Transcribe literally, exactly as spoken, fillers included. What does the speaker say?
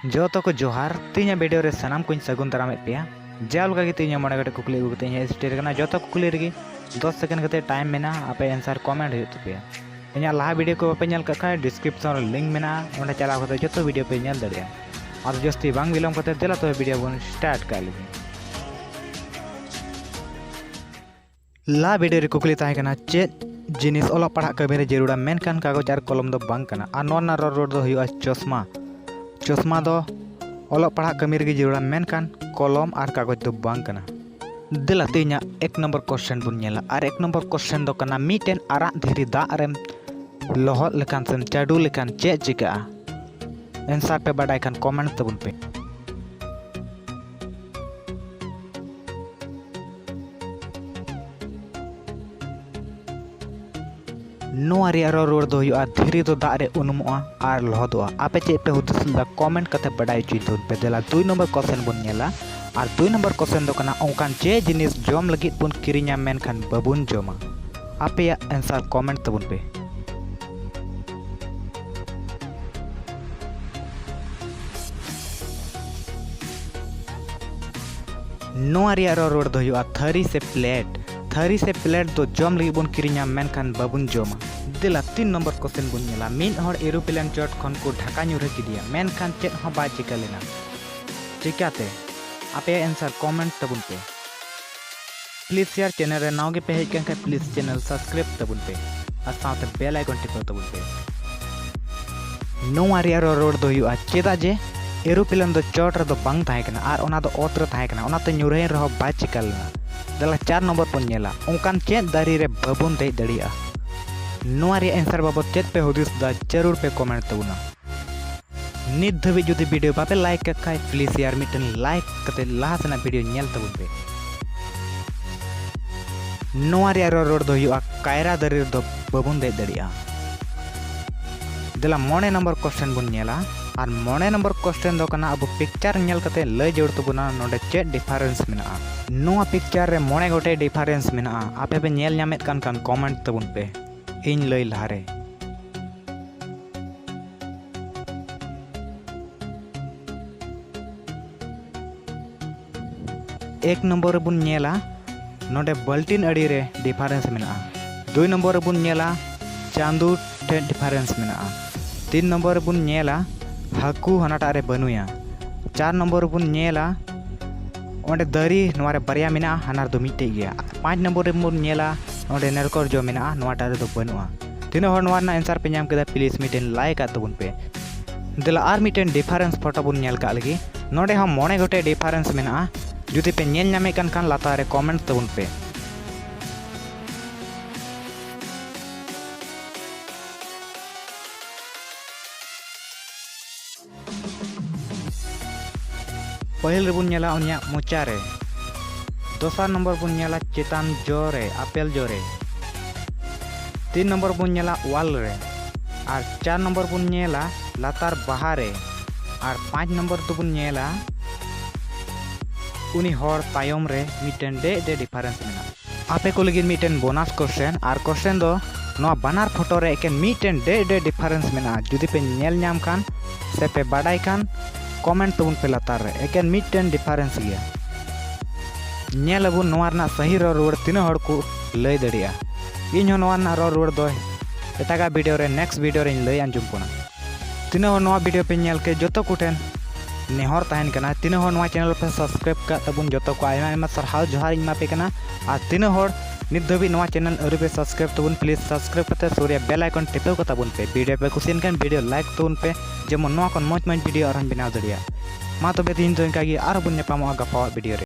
ᱡᱚᱛᱚ ᱠᱚ ᱡᱚᱦᱟᱨ, ᱛᱮᱦᱮᱧᱟᱜ video ᱨᱮ ᱥᱟᱱᱟᱢ ᱠᱚᱧ ᱥᱟᱹᱜᱩᱱ ᱫᱟᱨᱟᱢᱮᱫ ᱯᱮᱭᱟ᱾ ᱡᱟᱣ ᱞᱮᱠᱟ ᱜᱮ ᱛᱮᱦᱮᱧᱟᱜ ᱢᱚᱬᱮ ᱜᱚᱴᱮᱡ ᱠᱩᱠᱞᱤ ᱟᱹᱜᱩ ᱠᱟᱛᱮ ᱤᱧ ᱦᱮᱡ ᱥᱮᱴᱮᱨ ᱟᱠᱟᱱᱟ᱾ ᱡᱚᱛᱚ ᱠᱩᱠᱞᱤ ᱨᱮᱜᱮ ᱫᱚᱥ second ᱠᱟᱛᱮ time ᱢᱮᱱᱟᱜᱼᱟ, ᱟᱯᱮ answer comment ᱦᱩᱭᱩᱜ ᱛᱟᱯᱮᱭᱟ᱾ ᱤᱧᱟᱹᱜ ᱞᱟᱦᱟ video ᱠᱚ ᱵᱟᱯᱮ ᱧᱮᱞ ᱠᱟᱜ ᱠᱷᱟᱱ description ᱨᱮ link ᱢᱮᱱᱟᱜᱼᱟ, ᱚᱸᱰᱮ ᱪᱟᱞᱟᱣ ᱠᱟᱛᱮ ᱡᱚᱛᱚ video ᱯᱮ ᱧᱮᱞ ᱫᱟᱲᱮᱭᱟᱜᱼᱟ᱾ ᱟᱫᱚ ᱡᱟᱹᱥᱛᱤ ᱵᱟᱝ ᱵᱤᱞᱚᱢ ᱠᱟᱛᱮ ᱫᱮᱞᱟ ᱛᱚᱵᱮ video ᱵᱚᱱ start ᱠᱟᱜ ᱞᱮᱜᱮ᱾ ᱞᱟᱦᱟ video ᱨᱮ ᱠᱩᱠᱞᱤ ᱛᱟᱦᱮᱸ ᱠᱟᱱᱟ, ᱪᱮᱫ ᱡᱤᱱᱤᱥ ᱚᱞᱚᱜ ᱯᱟᱲᱦᱟᱜ ᱠᱟᱹᱢᱤ ᱨᱮ ᱡᱟᱹᱨᱩᱲᱟ, ᱢᱮᱱᱠᱷᱟᱱ ᱠᱟᱜᱚᱡᱽ ᱟᱨ ᱠᱚᱞᱚᱢ ᱫᱚ ᱵᱟᱝ ᱠᱟᱱᱟ? ᱟᱨ ᱱᱚᱣᱟ ᱨᱮᱱᱟᱜ ᱨᱚᱲ ᱨᱩᱣᱟᱹᱲ ᱫᱚ ᱦᱩᱭᱩᱜᱼᱟ ᱪᱚᱥᱢᱟ᱾ ᱪᱚᱥᱢᱟ ᱫᱚ ᱚᱞᱚᱜ ᱯᱟᱲᱦᱟᱜ ᱠᱟᱹᱢᱤ ᱨᱮᱜᱮ ᱡᱟᱹᱨᱩᱲᱟ, ᱢᱮᱱᱠᱷᱟᱱ ᱠᱚᱞᱚᱢ ᱟᱨ ᱠᱟᱜᱚᱡᱽ ᱫᱚ ᱵᱟᱝ ᱠᱟᱱᱟ᱾ ᱫᱮᱞᱟ ᱛᱮᱦᱮᱧᱟᱜ ᱮᱠ ᱱᱚᱢᱵᱚᱨ question ᱵᱚᱱ ᱧᱮᱞᱟ᱾ ᱟᱨ ᱮᱠ ᱱᱚᱢᱵᱚᱨ question ᱫᱚ ᱠᱟᱱᱟ, ᱢᱤᱫᱴᱮᱱ ᱟᱨᱟᱜ ᱫᱷᱤᱨᱤ ᱫᱟᱜ ᱨᱮᱢ ᱞᱚᱦᱚᱫ ᱞᱮᱠᱷᱟᱱ ᱥᱮᱢ ᱪᱟᱰᱚ ᱞᱮᱠᱷᱟᱱ ᱪᱮᱫ ᱪᱤᱠᱟᱹᱜᱼᱟ? Answer ᱯᱮ ᱵᱟᱰᱟᱭ ᱠᱷᱟᱱ comment ᱛᱟᱵᱚᱱ ᱯᱮ᱾ ᱱᱚᱣᱟ ᱨᱮᱭᱟᱜ ᱨᱚᱲ ᱨᱩᱣᱟᱹᱲ ᱫᱚ ᱦᱩᱭᱩᱜᱼᱟ, ᱫᱷᱤᱨᱤ ᱫᱚ ᱫᱟᱜ ᱨᱮ ᱩᱱᱩᱢᱚᱜᱼᱟ ᱟᱨ ᱞᱚᱦᱚᱫᱚᱜᱼᱟ᱾ ᱟᱯᱮ ᱪᱮᱫ ᱯᱮ ᱦᱩᱫᱤᱥ ᱞᱮᱫᱟ, comment ᱠᱟᱛᱮ ᱵᱟᱰᱟᱭ ᱦᱚᱪᱚᱧ ᱛᱟᱵᱚᱱ ᱯᱮ᱾ ᱫᱮᱞᱟ ᱫᱩᱭ ᱱᱚᱢᱵᱚᱨ question ᱵᱚᱱ ᱧᱮᱞᱟ᱾ ᱟᱨ ᱫᱩᱭ ᱱᱚᱢᱵᱚᱨ question ᱫᱚ ᱠᱟᱱᱟ, ᱚᱱᱠᱟᱱ ᱪᱮᱫ ᱡᱤᱱᱤᱥ ᱡᱚᱢ ᱞᱟᱹᱜᱤᱫ ᱵᱚᱱ ᱠᱤᱨᱤᱧᱟ ᱢᱮᱱᱠᱷᱟᱱ ᱵᱟᱵᱚᱱ ᱡᱚᱢᱟ? ᱟᱯᱮᱭᱟᱜ answer comment ᱛᱟᱵᱚᱱ ᱯᱮ᱾ ᱱᱚᱣᱟ ᱨᱮᱭᱟᱜ ᱨᱚᱲ ᱨᱩᱣᱟᱹᱲ ᱫᱚ ᱦᱩᱭᱩᱜᱼᱟ ᱛᱷᱟᱹᱨᱤ ᱥᱮ plate᱾ ᱛᱷᱟᱹᱨᱤ ᱥᱮ plate ᱫᱚ ᱡᱚᱢ ᱞᱟᱹᱜᱤᱫ ᱵᱚᱱ ᱠᱤᱨᱤᱧᱟ, ᱢᱮᱱᱠᱷᱟᱱ ᱵᱟᱵᱚᱱ ᱡᱚᱢᱟ᱾ ᱫᱮᱞᱟ ᱛᱤᱱ ᱱᱚᱢᱵᱚᱨ question ᱵᱚᱱ ᱧᱮᱞᱟ᱾ ᱢᱤᱫ ᱦᱚᱲ aeroplane ᱪᱚᱴ ᱠᱷᱚᱱ ᱠᱚ ᱰᱷᱟᱠᱟ ᱧᱩᱨᱦᱟᱹ ᱠᱮᱫᱮᱭᱟ, ᱢᱮᱱᱠᱷᱟᱱ ᱪᱮᱫ ᱦᱚᱸ ᱵᱟᱭ ᱪᱤᱠᱟᱹ ᱞᱮᱱᱟ᱾ ᱪᱤᱠᱟᱹᱛᱮ? ᱟᱯᱮᱭᱟᱜ answer comment ᱛᱟᱵᱚᱱ ᱯᱮ᱾ Please share, channel ᱨᱮ ᱱᱟᱣᱟ ᱜᱮ ᱯᱮ ᱦᱮᱡ ᱠᱟᱱ ᱠᱷᱟᱱ please channel subscribe ᱛᱟᱵᱚᱱ ᱯᱮ ᱟᱨ ᱥᱟᱶᱛᱮ bell icon ᱴᱤᱯᱟᱹᱣ ᱛᱟᱵᱚᱱ ᱯᱮ᱾ ᱱᱚᱣᱟ ᱨᱮᱭᱟᱜ ᱨᱚᱲ ᱨᱩᱣᱟᱹᱲ ᱫᱚ ᱦᱩᱭᱩᱜᱼᱟ, ᱪᱮᱫᱟᱜ ᱡᱮ aeroplane ᱫᱚ ᱪᱚᱴ ᱨᱮᱫᱚ ᱵᱟᱝ ᱛᱟᱦᱮᱸ ᱠᱟᱱᱟ ᱟᱨ ᱚᱱᱟ ᱫᱚ ᱚᱛ ᱨᱮ ᱛᱟᱦᱮᱸ ᱠᱟᱱᱟ, ᱚᱱᱟᱛᱮ ᱧᱩᱨᱦᱟᱹᱭᱮᱱ ᱨᱮᱦᱚᱸ ᱵᱟᱭ ᱪᱤᱠᱟ ᱞᱮᱱᱟ᱾ ᱫᱮᱞᱟ ᱪᱟᱨ ᱱᱚᱢᱵᱚᱨ ᱵᱚᱱ ᱧᱮᱞᱟ, ᱚᱱᱠᱟᱱ ᱪᱮᱫ ᱫᱟᱨᱮ ᱨᱮ ᱵᱟᱵᱚᱱ ᱫᱮᱡ ᱫᱟᱲᱮᱭᱟᱜᱼᱟ? ᱱᱚᱣᱟ ᱨᱮᱭᱟᱜ answer ᱵᱟᱵᱚᱫ ᱪᱮᱫ ᱯᱮ ᱦᱩᱫᱤᱥ ᱮᱫᱟ, ᱡᱟᱹᱨᱩᱲ ᱯᱮ comment ᱛᱟᱵᱚᱱᱟ᱾ ᱱᱤᱛ ᱫᱷᱟᱹᱵᱤᱡ ᱡᱩᱫᱤ video ᱵᱟᱯᱮ like ᱠᱟᱜ ᱠᱷᱟᱡ, please ᱭᱟᱨ ᱢᱤᱫᱴᱮᱱ like ᱠᱟᱛᱮ ᱞᱟᱦᱟ ᱥᱮᱱᱟᱜ video ᱧᱮᱞ ᱛᱟᱵᱚᱱ ᱯᱮ᱾ ᱱᱚᱣᱟ ᱨᱮᱭᱟᱜ ᱨᱚᱲ ᱨᱩᱣᱟᱹᱲ ᱫᱚ ᱦᱩᱭᱩᱜᱼᱟ, ᱠᱟᱭᱨᱟ ᱫᱟᱨᱮ ᱨᱮᱫᱚ ᱵᱟᱵᱚᱱ ᱫᱮᱡ ᱫᱟᱲᱮᱭᱟᱜᱼᱟ᱾ ᱫᱮᱞᱟ ᱢᱚᱬᱮ ᱱᱚᱢᱵᱚᱨ question ᱵᱚᱱ ᱧᱮᱞᱟ᱾ ᱟᱨ ᱢᱚᱬᱮ ᱱᱚᱢᱵᱚᱨ question ᱫᱚ ᱠᱟᱱᱟ, ᱟᱵᱚ picture ᱧᱮᱞ ᱠᱟᱛᱮ ᱞᱟᱹᱭ ᱡᱟᱹᱨᱩᱲ ᱛᱟᱵᱚᱱᱟ ᱱᱚᱰᱮ ᱪᱮᱫ difference ᱢᱮᱱᱟᱜᱼᱟ᱾ ᱱᱚᱣᱟ picture ᱨᱮ ᱢᱚᱬᱮ ᱜᱚᱴᱮᱡ difference ᱢᱮᱱᱟᱜᱼᱟ᱾ ᱟᱯᱮ ᱯᱮ ᱧᱮᱞ ᱧᱟᱢᱮᱫ ᱠᱟᱱ ᱠᱷᱟᱱ comment ᱛᱟᱵᱚᱱ ᱯᱮ ᱤᱧ ᱞᱟᱹᱭ ᱞᱟᱦᱟᱨᱮ᱾ ᱮᱠ ᱱᱚᱢᱵᱚᱨ ᱨᱮᱵᱚᱱ ᱧᱮᱞᱟ, ᱱᱚᱰᱮ ᱵᱟᱹᱞᱴᱤᱱ ᱟᱹᱲᱤ ᱨᱮ difference ᱢᱮᱱᱟᱜᱼᱟ᱾ ᱫᱩᱭ ᱱᱚᱢᱵᱚᱨ ᱨᱮᱵᱚᱱ ᱧᱮᱞᱟ, ᱪᱟᱸᱫᱩ ᱴᱷᱮᱱ difference ᱢᱮᱱᱟᱜᱼᱟ᱾ ᱛᱤᱱ ᱱᱚᱢᱵᱚᱨ ᱨᱮᱵᱚᱱ ᱧᱮᱞᱟ, ᱦᱟᱹᱠᱩ ᱦᱟᱱᱟᱴᱟᱜ ᱨᱮ ᱵᱟᱹᱱᱩᱭᱟ᱾ ᱪᱟᱨ ᱱᱚᱢᱵᱚᱨ ᱨᱮᱵᱚᱱ ᱧᱮᱞᱟ, ᱚᱸᱰᱮ ᱫᱟᱨᱮ ᱱᱚᱣᱟ ᱨᱮ ᱵᱟᱨᱭᱟ ᱢᱮᱱᱟᱜᱼᱟ, ᱦᱟᱱᱟ ᱨᱮᱫᱚ ᱢᱤᱫᱴᱮᱡ ᱜᱮᱭᱟ᱾ ᱯᱟᱸᱪ ᱱᱚᱢᱵᱚᱨ ᱨᱮᱵᱚᱱ ᱧᱮᱞᱟ, ᱚᱸᱰᱮ ᱱᱟᱨᱠᱚᱲ ᱡᱚ ᱢᱮᱱᱟᱜᱼᱟ, ᱱᱚᱣᱟᱴᱟᱜ ᱨᱮᱫᱚ ᱵᱟᱹᱱᱩᱜᱼᱟ᱾ ᱛᱤᱱᱟᱹᱜ ᱦᱚᱲ ᱱᱚᱣᱟ ᱨᱮᱱᱟᱜ answer ᱯᱮ ᱧᱟᱢ ᱠᱮᱫᱟ, please ᱢᱤᱫᱴᱮᱱ like ᱟᱜ ᱛᱟᱵᱚᱱ ᱯᱮ᱾ ᱫᱮᱞᱟ ᱟᱨ ᱢᱤᱫᱴᱮᱱ difference photo ᱵᱚᱱ ᱧᱮᱞ ᱠᱟᱜ ᱞᱮᱜᱮ᱾ ᱱᱚᱰᱮ ᱦᱚᱸ ᱢᱚᱬᱮ ᱜᱚᱴᱮᱡ difference ᱢᱮᱱᱟᱜᱼᱟ᱾ ᱡᱩᱫᱤ ᱯᱮ ᱧᱮᱞ ᱧᱟᱢᱮᱫ ᱠᱟᱱ ᱠᱷᱟᱱ, ᱞᱟᱛᱟᱨ ᱨᱮ comment ᱛᱟᱵᱚᱱ ᱯᱮ᱾ ᱯᱟᱹᱦᱤᱞ ᱨᱮᱵᱚᱱ ᱧᱮᱞᱟ ᱩᱱᱤᱭᱟᱜ ᱢᱚᱪᱟ ᱨᱮ, ᱫᱚᱥᱟᱨ ᱱᱚᱢᱵᱚᱨ ᱵᱚᱱ ᱧᱮᱞᱟ ᱪᱮᱛᱟᱱ ᱡᱚ ᱨᱮ, ᱟᱯᱮᱞ ᱡᱚ ᱨᱮ, ᱛᱤᱱ ᱱᱚᱢᱵᱚᱨ ᱵᱚᱱ ᱧᱮᱞᱟ ᱚᱣᱟᱞ ᱨᱮ, ᱟᱨ ᱪᱟᱨ ᱱᱚᱢᱵᱚᱨ ᱵᱚᱱ ᱧᱮᱞᱟ ᱞᱟᱛᱟᱨ ᱵᱟᱦᱟ ᱨᱮ, ᱟᱨ ᱯᱟᱸᱪ ᱱᱚᱢᱵᱚᱨ ᱫᱚᱵᱚᱱ ᱧᱮᱞᱟ ᱩᱱᱤ ᱦᱚᱲ ᱛᱟᱭᱚᱢ ᱨᱮ ᱢᱤᱫᱴᱮᱱ ᱰᱮᱡ ᱰᱮᱡ difference ᱢᱮᱱᱟᱜᱼᱟ᱾ ᱟᱯᱮ ᱠᱚ ᱞᱟᱹᱜᱤᱫ ᱢᱤᱫᱴᱮᱱ bonus question, ᱟᱨ question ᱫᱚ ᱱᱚᱣᱟ ᱵᱟᱱᱟᱨ photo ᱨᱮ ᱮᱠᱮᱱ ᱢᱤᱫᱴᱮᱱ ᱰᱮᱡ ᱰᱮᱡ difference ᱢᱮᱱᱟᱜᱼᱟ᱾ ᱡᱩᱫᱤ ᱯᱮ ᱧᱮᱞ ᱧᱟᱢ ᱠᱷᱟᱱ ᱥᱮ ᱯᱮ ᱵᱟᱰᱟᱭ ᱠᱷᱟᱱ, comment ᱛᱟᱵᱚᱱ ᱯᱮ ᱞᱟᱛᱟᱨ ᱨᱮ, ᱮᱠᱮᱱ ᱢᱤᱫᱴᱮᱱ difference ᱜᱮᱭᱟ᱾ ᱧᱮᱞ ᱟᱵᱚᱱ ᱱᱚᱣᱟ ᱨᱮᱱᱟᱜ ᱥᱟᱹᱦᱤ ᱨᱚᱲ ᱨᱩᱣᱟᱹᱲ ᱛᱤᱱᱟᱹᱜ ᱦᱚᱲ ᱠᱚ ᱞᱟᱹᱭ ᱫᱟᱲᱮᱭᱟᱜᱼᱟ᱾ ᱤᱧ ᱦᱚᱸ ᱱᱚᱣᱟ ᱨᱮᱱᱟᱜ ᱨᱚᱲ ᱨᱩᱣᱟᱹᱲ ᱫᱚ ᱮᱴᱟᱜᱟᱜ video ᱨᱮ, next video ᱨᱮᱧ ᱞᱟᱹᱭ ᱟᱸᱡᱚᱢ ᱵᱚᱱᱟ᱾ ᱛᱤᱱᱟᱹᱜ ᱦᱚᱲ ᱱᱚᱣᱟ video ᱯᱮ ᱧᱮᱞ ᱠᱮᱫ, ᱡᱚᱛᱚ ᱠᱚᱴᱷᱮᱱ ᱱᱮᱦᱚᱨ ᱛᱟᱦᱮᱱ ᱠᱟᱱᱟ, ᱛᱤᱱᱟᱹᱜ ᱦᱚᱲ ᱱᱚᱣᱟ channel ᱯᱮ subscribe ᱠᱟᱜ ᱛᱟᱵᱚᱱ, ᱡᱚᱛᱚ ᱠᱚ ᱟᱭᱢᱟ ᱟᱭᱢᱟ ᱥᱟᱨᱦᱟᱣ ᱡᱚᱦᱟᱨ ᱤᱧ ᱮᱢᱟ ᱯᱮ ᱠᱟᱱᱟ᱾ ᱟᱨ ᱛᱤᱱᱟᱹᱜ ᱦᱚᱲ ᱱᱤᱛ ᱫᱷᱟᱹᱵᱤᱡ ᱱᱚᱣᱟ channel ᱟᱹᱣᱨᱤ ᱯᱮ subscribe ᱛᱟᱵᱚᱱ, please subscribe ᱠᱟᱛᱮ ᱥᱩᱨ ᱨᱮᱭᱟᱜ bell icon ᱴᱤᱯᱟᱹᱣ ᱠᱟᱛᱟ ᱵᱚᱱ ᱯᱮ᱾ Video ᱯᱮ ᱠᱩᱥᱤᱭᱮᱱ ᱠᱷᱟᱱ video like ᱛᱟᱵᱚᱱ ᱯᱮ, ᱡᱮᱢᱚᱱ ᱱᱚᱣᱟ ᱠᱷᱚᱱ ᱢᱚᱡᱽ ᱢᱚᱡᱽ video ᱟᱨᱦᱚᱸᱧ ᱵᱮᱱᱟᱣ ᱫᱟᱲᱮᱭᱟᱜ᱾ ᱢᱟ ᱛᱚᱵᱮ ᱛᱮᱦᱮᱧ ᱫᱚ ᱤᱱᱠᱟ ᱜᱮ, ᱟᱨᱦᱚᱸ ᱵᱚᱱ ᱧᱟᱯᱟᱢᱚᱜᱼᱟ ᱜᱟᱯᱟᱣᱟᱜ video ᱨᱮ᱾